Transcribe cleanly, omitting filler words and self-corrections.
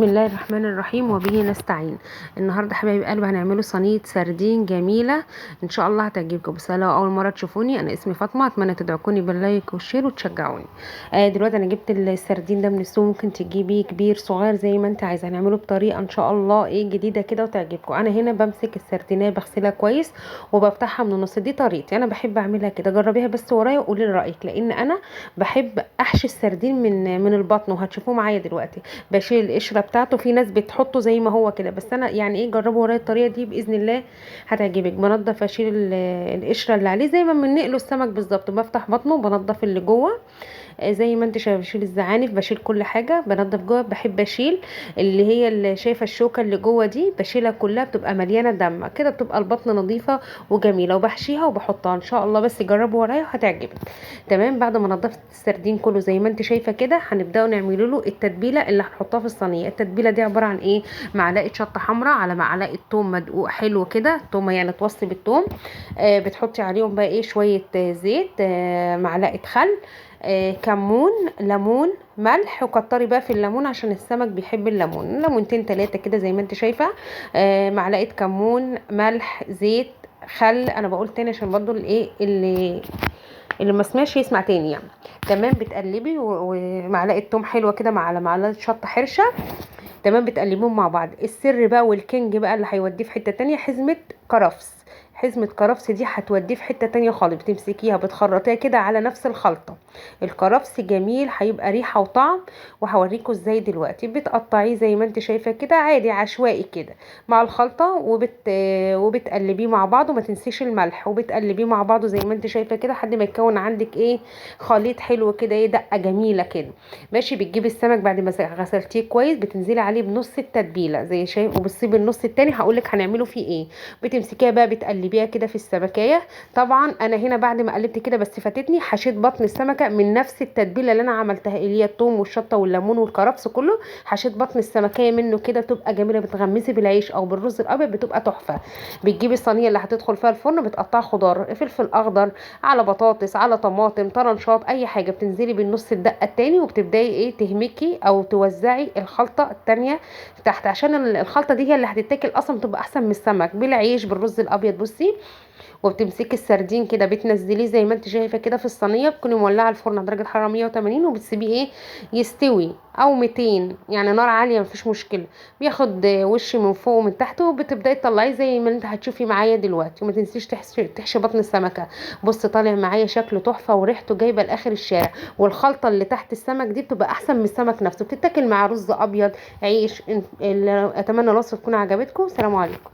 بسم الله الرحمن الرحيم وبه نستعين. النهارده حبايب قلبي هنعمله صينية سردين جميلة ان شاء الله هتعجبكم. بس لو اول مرة تشوفوني، انا اسمي فاطمة، اتمنى تدعكوني بال like وال share وتشجعوني. دلوقتي انا جبت السردين ده من السوق، ممكن تجيبيه كبير صغير زي ما انت عايزه. هنعمله بطريقة ان شاء الله ايه جديدة كده وتعجبكم. انا هنا بمسك السردينيه بغسلها كويس وبفتحها من النص، دي طريقتي انا بحب اعملها كده. جربيها بس ورايا وقولي لي رايك، لان انا بحب احشي السردين من البطن، وهتشوفوه معايا دلوقتي. بشيل القشرة بتاعته، في ناس بتحطه زي ما هو كده، بس انا يعني ايه جربوا ورايا الطريقة دي باذن الله هتعجبك. بنضف اشيل القشرة اللي عليه زي ما بنقله السمك بالظبط، بفتح بطنه بنضف اللي جوه زي ما انت شايفه، بشيل الزعانف بشيل كل حاجة، بنضف جوه. بحب اشيل اللي هي اللي شايفه الشوكة اللي جوه دي، بشيلها كلها، بتبقى مليانة دم كده، بتبقى البطن نظيفة وجميلة، وبحشيها وبحطها ان شاء الله. بس جربوا ورايا وهتعجبك. تمام، بعد ما نضفت السردين كله زي ما انت شايفه كده، هنبداوا نعمل له التتبيله اللي هنحطها في الصينية. التتبيله دي عبارة عن ايه؟ معلقه شطه حمراء على معلقه توم مدقوق حلو كده، توم يعني توصي بالتوم. بتحطي عليهم بقى ايه شوية زيت، معلقه خل، كمون، ليمون، ملح، وكتري بقى في الليمون عشان السمك بيحب الليمون، ليمونتين تلاتة كده زي ما انت شايفه. معلقه كمون، ملح، زيت، خل. انا بقول تاني عشان برضو الايه اللي ما سمعش يسمع تاني يعني. تمام، بتقلبي ومعلقة توم حلوة كده مع معلقه شطه حرشه. تمام، بتقلبيهم مع بعض. السر بقى والكينج بقى اللي هيوديه في حتة تانية حزمه كرفس. حزمه كرفس دي هتوديه في حتة تانية خالص. بتمسكيها بتخرطيها كده على نفس الخلطة. الكرفس جميل، هيبقى ريحه وطعم، وهوريكم ازاي دلوقتي. بتقطعيه زي ما انت شايفه كده عادي عشوائي كده مع الخلطة، وبتقلبيه مع بعض، وما تنسيش الملح، وبتقلبيه مع بعضه زي ما انت شايفه كده لحد ما يتكون عندك ايه خليط حلو كده، ايه دقه جميلة كده. ماشي، بتجيبي السمك بعد ما غسلتيه كويس، بتنزلي عليه بنص التتبيله زي شايف، وبتسيبي النص التاني هقولك هنعمله فيه ايه. بتمسكيها بقى بتقلبيها كده في السمكيه. طبعا انا هنا بعد ما قلبت كده بس فاتتني، حشيت بطن السمكة من نفس التتبيله اللي انا عملتها اللي هي الثوم والشطه والليمون والكرفس كله، حشيت بطن السمكيه منه كده، بتبقى جميلة. بتغمسي بالعيش او بالرز الابيض بتبقى تحفة. بتجيبي الصينية اللي هتدخل فيها الفرن، بتقطعي خضار، فلفل اخضر على بطاطس على طماطم، طرنشات، اي حاجة. بتنزلي بالنص الدقة التاني، وبتبداي ايه تهمكي او توزعي الخلطة التانية تحت، عشان الخلطة دي هي اللي هتتاكل اصلا، بتبقى احسن من السمك بالعيش بالرز الابيض. بصي، وبتمسكي السردين كده بتنزليه زي ما انت شايفه كده في الصينية، بتكوني مولعه الفرن على درجه حرارة 180، وبتسيبيه ايه يستوي او 200، يعني نار عالية مفيش مشكلة. بياخد وش من فوق ومن تحت، وبتبداي تطلعيه زي ما انت هتشوفي معايا دلوقتي. وما تنسيش تحشي بطن السمكة. بص طالع معايا شكله تحفة، وريحته جايبه لاخر الشارع. والخلطه اللي تحت السمك دي بتبقى احسن من السمك نفسه، بتتاكل مع رز ابيض، عيش. اتمنى الوصفة تكون عجبتكم. سلام عليكم.